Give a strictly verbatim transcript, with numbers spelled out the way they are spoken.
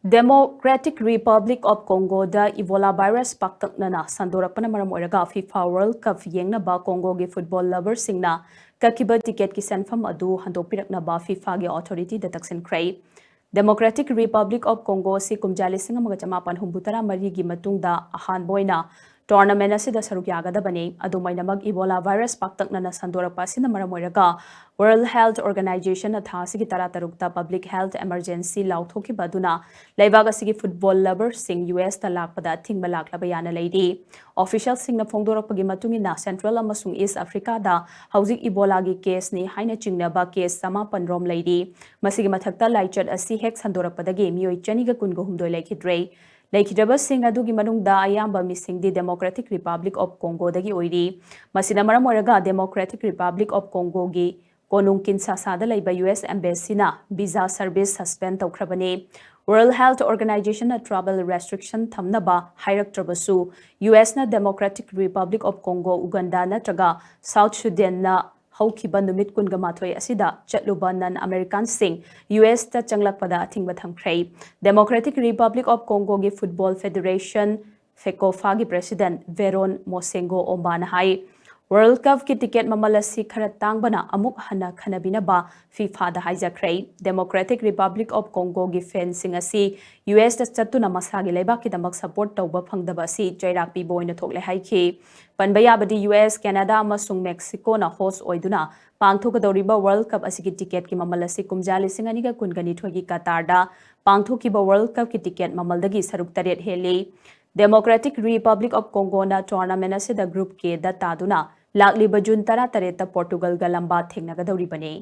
Democratic Republic of Congoꯗ Ebola virus ꯄꯥꯛꯇꯛꯅꯅ ꯁꯟꯗꯣꯔꯛꯄꯅ ꯃꯔꯝ ꯑꯣꯏꯔꯒ FIFA World Cup ꯌꯦꯡꯅꯕ ꯀꯣꯡꯒꯣꯒꯤ football loverꯁꯤꯡꯅ ꯀꯛꯈꯤꯕ ticketꯀꯤ ꯁꯦꯟꯐꯝ ꯑꯗꯨ ꯍꯟꯗꯣꯛꯄꯤꯔꯛꯅꯕ FIFAꯒꯤ authorityꯗ ꯇꯛꯁꯤꯟꯈ꯭ꯔꯦ꯫ Democratic Republic of Congo ꯑꯁꯤ ꯀꯨꯝꯖꯥ ꯂꯤꯁꯤꯡ ꯑꯃꯒ ꯆꯃꯥꯄꯟ ꯍꯨꯝꯐꯨꯇꯔꯥ ꯃꯔꯤꯒꯤ ꯃꯇꯨꯡꯗ ꯑꯍꯥꯟꯕ ꯑꯣꯏꯅ tournament ꯑꯁꯤꯗ ꯁꯔꯨꯛ ꯌꯥꯒꯗꯕꯅꯤ꯫ ꯑꯗꯨꯝ ꯑꯣꯏꯅꯃꯛ, Ebola virus ꯄꯥꯛꯇꯛꯅꯅ ꯁꯟꯗꯣꯔꯛꯄ ꯑꯁꯤꯅ ꯃꯔꯝ ꯑꯣꯏꯔꯒ World Health Organizationꯅ ꯊꯥ ꯑꯁꯤꯒꯤ ꯇꯔꯥꯇꯔꯨꯛꯇ public health emergency ꯂꯥꯎꯊꯣꯛꯈꯤꯕ ꯑꯗꯨꯅ ꯂꯩꯕꯥꯛ ꯑꯁꯤꯒꯤ football loverꯁꯤꯡ USꯇ ꯂꯥꯛꯄꯗ ꯑꯊꯤꯡꯕ ꯂꯥꯛꯂꯕ ꯌꯥꯅ ꯂꯩꯔꯤ꯫ Officialꯁꯤꯡꯅ ꯐꯣꯡꯗꯣꯔꯛꯄꯒꯤ ꯃꯇꯨꯡ ꯏꯟꯅ, Central ꯑꯃꯁꯨꯡ East Africaꯗ ꯍꯧꯖꯤꯛ Ebolaꯒꯤ caseꯅꯤ ꯍꯥꯏꯅ ꯆꯤꯡꯅꯕ case ꯆꯃꯥꯄꯟ ꯔꯣꯝ ꯂꯩꯔꯤ꯫ ꯃꯁꯤꯒꯤ ꯃꯊꯛꯇ, ꯂꯥꯏꯆꯠ ꯑꯁꯤ ꯍꯦꯛ ꯁꯟꯗꯣꯔꯛꯄꯗꯒꯤ ꯃꯤꯑꯣꯏ ꯆꯅꯤꯒ ꯀꯨꯟꯒ ꯍꯨꯝꯗꯣꯏ ꯂꯩꯈꯤꯗ꯭ꯔꯦ꯫ ꯂꯩꯈꯤꯗ꯭ꯔꯕꯁꯤꯡ ꯑꯗꯨꯒꯤ ꯃꯅꯨꯡꯗ ꯑꯌꯥꯝꯕ ꯃꯤꯁꯤꯡꯗꯤ Democratic Republic of Congoꯗꯒꯤ ꯑꯣꯏꯔꯤ꯫ ꯃꯁꯤꯅ ꯃꯔꯝ ꯑꯣꯏꯔꯒ Democratic Republic of Congoꯒꯤ ꯀꯣꯅꯨꯡ ꯀꯤꯟꯁꯥꯁꯥꯗ ꯂꯩꯕ US embassyꯅ visa service suspend ꯇꯧꯈ꯭ꯔꯕꯅꯤ꯫ World Health Organizationꯅ travel restriction ꯊꯝꯅꯕ ꯍꯥꯏꯔꯛꯇ꯭ꯔꯕꯁꯨ, USꯅ Democratic Republic of Congo, Uganda ꯅꯠꯇ꯭ꯔꯒ South Sudanꯅ ꯍꯧꯈꯤꯕ ꯅꯨꯃꯤꯠ ꯀꯨꯟꯒ ꯃꯥꯊꯣꯏ ꯑꯁꯤꯗ ꯆꯠꯂꯨꯕ non Americanꯁꯤꯡ USꯇ ꯆꯪꯂꯛꯄꯗ ꯑꯊꯤꯡꯕ ꯊꯝꯈ꯭ꯔꯦ꯫ Democratic Republic of Congoꯒꯤ football federation, FECOFAꯒꯤ president Veron Mosengo Ombana high, World Cupꯀꯤ ticket ꯃꯃꯜ ꯑꯁꯤ ꯈꯔ ꯇꯥꯡꯕꯅ ꯑꯃꯨꯛ ꯍꯟꯅ ꯈꯟꯅꯕꯤꯅꯕ FIFAꯗ ꯍꯥꯏꯖꯈ꯭ꯔꯦ꯫ Democratic Republic of Congoꯒꯤ fanꯁꯤꯡ ꯑꯁꯤ USꯇ ꯆꯠꯇꯨꯅ ꯃꯁꯥꯒꯤ ꯂꯩꯕꯥꯛꯀꯤꯗꯃꯛ support ꯇꯧꯕ ꯐꯪꯗꯕ ꯑꯁꯤ ꯆꯩꯔꯥꯛ ꯄꯤꯕ ꯑꯣꯏꯅ ꯊꯣꯛꯂꯦ ꯍꯥꯏꯈꯤ꯫ ꯄꯟꯕ ꯌꯥꯕꯗꯤ, US, Canada ꯑꯃꯁꯨꯡ Mexicoꯅ host ꯑꯣꯏꯗꯨꯅ ꯄꯥꯡꯊꯣꯛꯀꯗꯧꯔꯤꯕ World Cup ꯑꯁꯤꯒꯤ ticketꯀꯤ ꯃꯃꯜ ꯑꯁꯤ ꯀꯨꯝꯖꯥ ꯂꯤꯁꯤꯡ ꯑꯅꯤꯒ ꯀꯨꯟꯒ ꯅꯤꯊꯣꯏꯒꯤ Qatarꯗ ꯄꯥꯡꯊꯣꯛꯈꯤꯕ World Cupꯀꯤ ticket ꯃꯃꯜꯗꯒꯤ ꯁꯔꯨꯛ ꯇꯔꯦꯠ ꯍꯦꯜꯂꯤ꯫ Democratic Republic of Congoꯅ tournament ꯑꯁꯤꯗ Group Kꯗ ꯇꯥꯗꯨꯅ ꯂꯥꯛꯂꯤꯕ June ꯇꯔꯥꯇꯔꯦꯠꯇ Portugalꯒ ꯂꯝꯕꯥ ꯊꯦꯡꯅꯒꯗꯧꯔꯤꯕꯅꯤ꯫